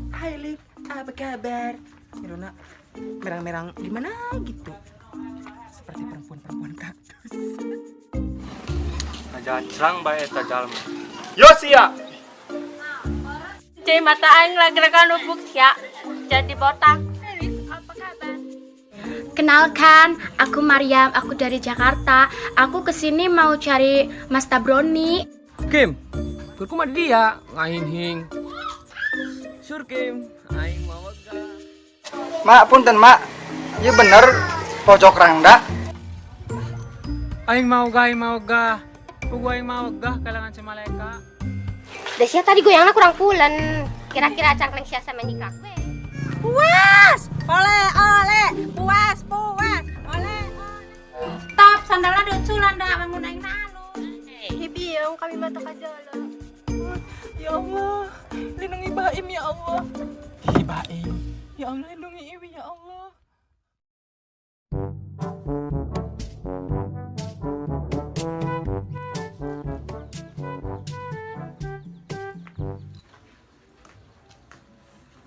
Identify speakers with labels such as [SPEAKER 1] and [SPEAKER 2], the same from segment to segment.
[SPEAKER 1] Hai Lik, apa kabar? Mirona merang-merang gimana gitu. Seperti perempuan-perempuan kaktus.
[SPEAKER 2] Ngajancrang bae eta jalma. Yo sia.
[SPEAKER 3] Cuy, mata aing lagi rekan nubuk ya. Jadi botak. Apa kabar?
[SPEAKER 4] Kenalkan, aku Mariam, aku dari Jakarta. Aku kesini mau cari Mas Tabroni.
[SPEAKER 5] Kim, keur mah dia ngahinghing. Sur Kim, aing mau wegah.
[SPEAKER 6] Mak, punten mak. Iya bener, pojok rangda.
[SPEAKER 7] Aing mau gah, aing mau gah. Pugu aing mau gah kalangan si Maleka.
[SPEAKER 3] Desya tadi goyangnya kurang pulen. Kira-kira cangkleng sia sama nyikak we.
[SPEAKER 8] Puas, oleh oleh, puas puas, oleh oleh.
[SPEAKER 3] Stop, sandalnya udah dah bangun aing alus.
[SPEAKER 8] Hibiung kami mata kajala.
[SPEAKER 1] Ya Allah, lindungi Baim ya Allah. Hi Baim. Ya Allah lindungi Iwi ya Allah.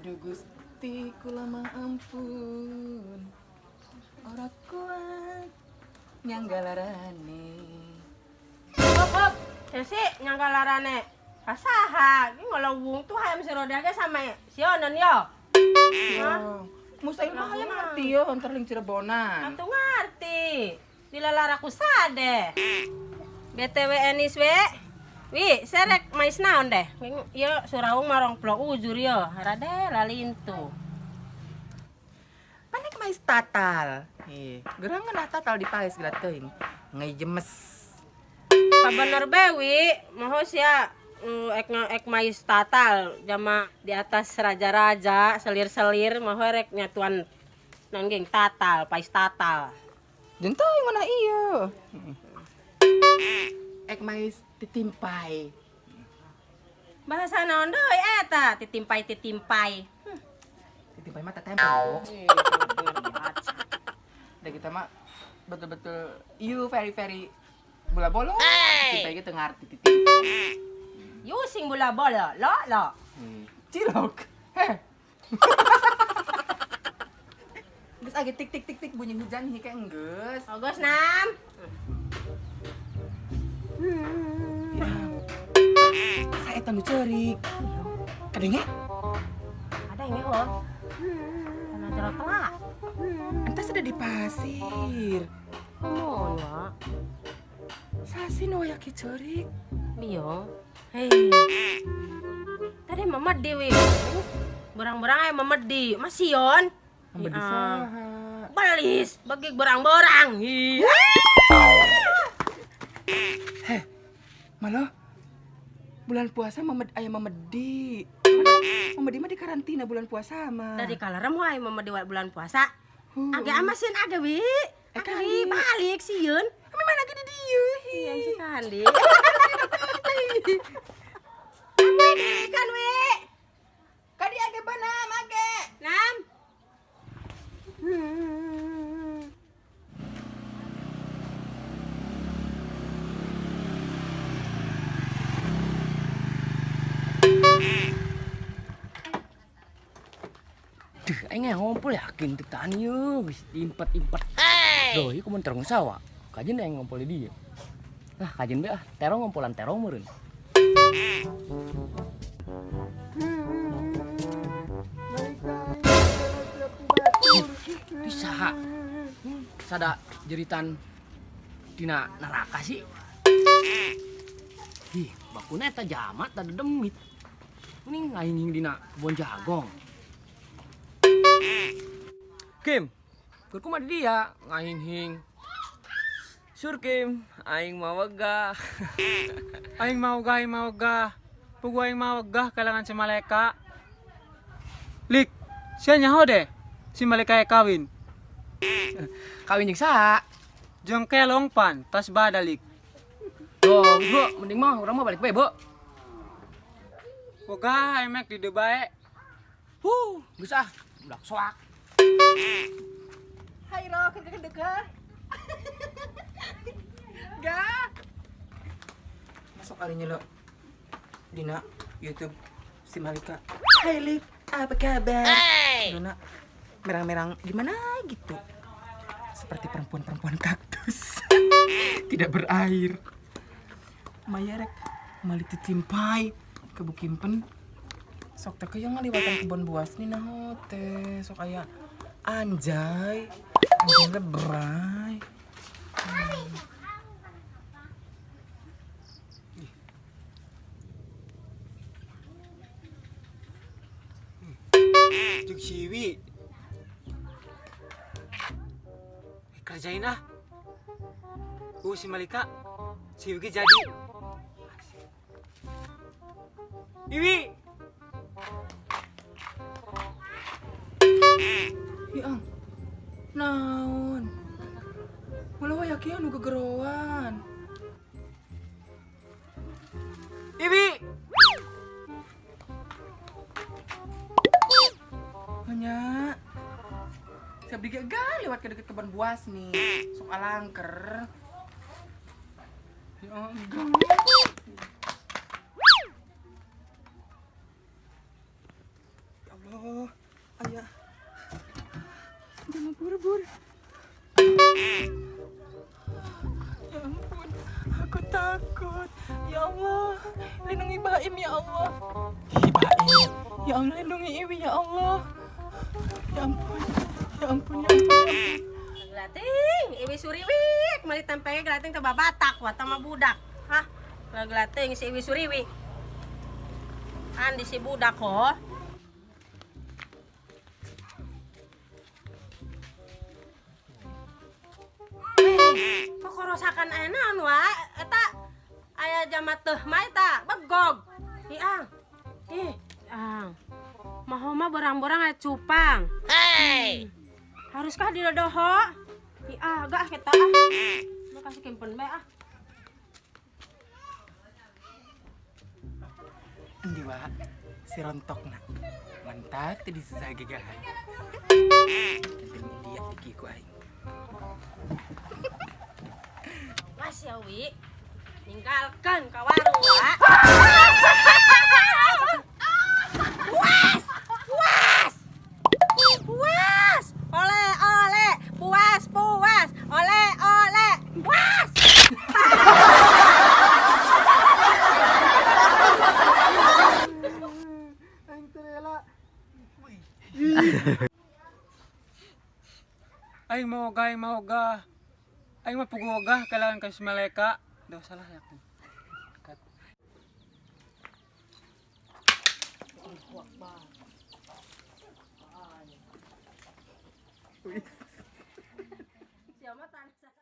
[SPEAKER 1] Duh Gusti kula ampun. Ora kuat nyanggalarane.
[SPEAKER 8] Hop hop, Desi nyanggalarane. Kasaha, ini ngelowung tuh hayam serodaga sama sionon yo.
[SPEAKER 1] Hah? Mustahil mah hayam ngerti yo, ntar ling Cirebonan.
[SPEAKER 8] Atuh ngerti. Dilalaraku sade. BTW enis we. Wi, serek mais naon deh. Yo suraung marong plok ujur yo. Rade lalintu.
[SPEAKER 1] Panek mais tatal. Ih, gerang ngeunah tatal di paes geura teuing. Ngai jemes.
[SPEAKER 8] Pabener be wi, moho sia ek ek mais tatal jama di atas raja-raja, selir-selir moho rek nyatuan non geng tatal, pais tatal.
[SPEAKER 1] Jeung teuing ngeunah ieu. Ek mais titimpai.
[SPEAKER 8] Bahasa naon deui eta titimpai-titimpai.
[SPEAKER 1] Titimpai mah tetempel, Bu. Da kita mah betul-betul you very very bola bolo. Titimpai gitu ngarti titimpai.
[SPEAKER 8] You sing bola bola, lo lo.
[SPEAKER 1] Cilok. Heh. Geus age tik tik tik tik bunyi hujan hi kayak enggeus.
[SPEAKER 8] Ogos nam.
[SPEAKER 1] Saya eta nu ceurik. Kadenge?
[SPEAKER 8] Ada yang ho. Karena jero telak.
[SPEAKER 1] Entah sudah di pasir.
[SPEAKER 8] Kumaha wa?
[SPEAKER 1] Sasi nu aya ki ceurik.
[SPEAKER 8] Biong. Hei. Tadi memedi wi. Berang-berang aya memedi. Masion.
[SPEAKER 1] Memedi saha?
[SPEAKER 8] Belis, bagi berang-berang.
[SPEAKER 1] Heh. Malah bulan puasa memed aya memedi. Memedi mah di karantina bulan puasa mah.
[SPEAKER 8] Dari kalerem wae memedi bulan puasa. Age amasin age wi. Age wi balik sieun.
[SPEAKER 1] Kami mana ge di dieu.
[SPEAKER 8] Iya si kandi. Kan wi.
[SPEAKER 1] Kadi age banam age.
[SPEAKER 8] Nam.
[SPEAKER 5] Duh, aing ngompol yakin teu tahan ieu, geus diimpet-impet. Duh, ieu kumaha terong sawah. Kajen aing ngompol di dieu. Lah, kajen be ah, terong ngompolan terong meureun. Bisa. Sada jeritan dina neraka sih. Ih, bakuna eta jamat tadi demit. Mending ngaing dina kebon jagong. Kim, keur kumaha dia ngahinghing. Sur Kim, aing mau wegah.
[SPEAKER 7] Aing mau gah, aing mau gah. Pugu aing mau wegah kalangan si Maleka. Lik, sia nyaho deh. Si Maleka kawin.
[SPEAKER 5] Kawin jeung saha?
[SPEAKER 7] Jeung kelong pan, tas badalik.
[SPEAKER 5] Duh, Bu, mending mah urang mah balik bae, Bu.
[SPEAKER 7] Wegah aing mek di dieu bae.
[SPEAKER 5] Huh, geus ah, budak soak.
[SPEAKER 1] Hai Ro, keur deket. Gak. Masuk kalinya lo. Dina YouTube si Malika. Hai Lik, Apa kabar? Hey. Luna merang-merang gimana gitu. Seperti perempuan-perempuan kaktus. Tidak berair. Maya rek mali titimpai ke Bukimpen. Sok teh yang ngaliwatan kebon buas nih nah teh sok aya anjay. Anjay lebray.
[SPEAKER 7] Cuk siwi. Kerjain ah. Si Malika. Si Wiki jadi. Iwi.
[SPEAKER 1] Ih, ang. Naon? Ulah wae kieu nu gegeroan.
[SPEAKER 7] Iwi.
[SPEAKER 1] Nya. Siap digagal lewat ke deket kebun buas nih. Sok alangker. Ya Allah. Ya Allah. Ayah. Jangan buru-buru. Ya ampun, aku takut. Ya Allah, lindungi Baim ya Allah. Ih, Baim. Ya Allah, lindungi Iwi ya Allah. Ya ampun, ya ampun, ya ampun.
[SPEAKER 8] Gelating, Iwi Suriwi, mali tempengnya gelating teu babatak wa tama budak. Hah? Gelating si Iwi Suriwi. Andi si budak ho. Pokorosakan aya naon wa? Eta aya jama teuh mah eta begog. Ih ang. Ih, ang. Maho mah borang-borang aya cupang. Hey. Haruskah didodoho? Ih ah, gak kita ah. Lu kasih kempen bae ah.
[SPEAKER 1] Endi wa si rontokna. Mantak teh disesage gahay. Kenten India diki ku aing.
[SPEAKER 8] Mas ya Wi, ninggalkan ka warung wa. Puas, puas, puas, oleh oleh, puas puas, oleh oleh, puas.
[SPEAKER 7] Aing mau ogah, aing mau ogah. Aing mah pugu ogah kailangan ka si Maleka. Duh, salah ya aku. Cut.
[SPEAKER 1] Wis.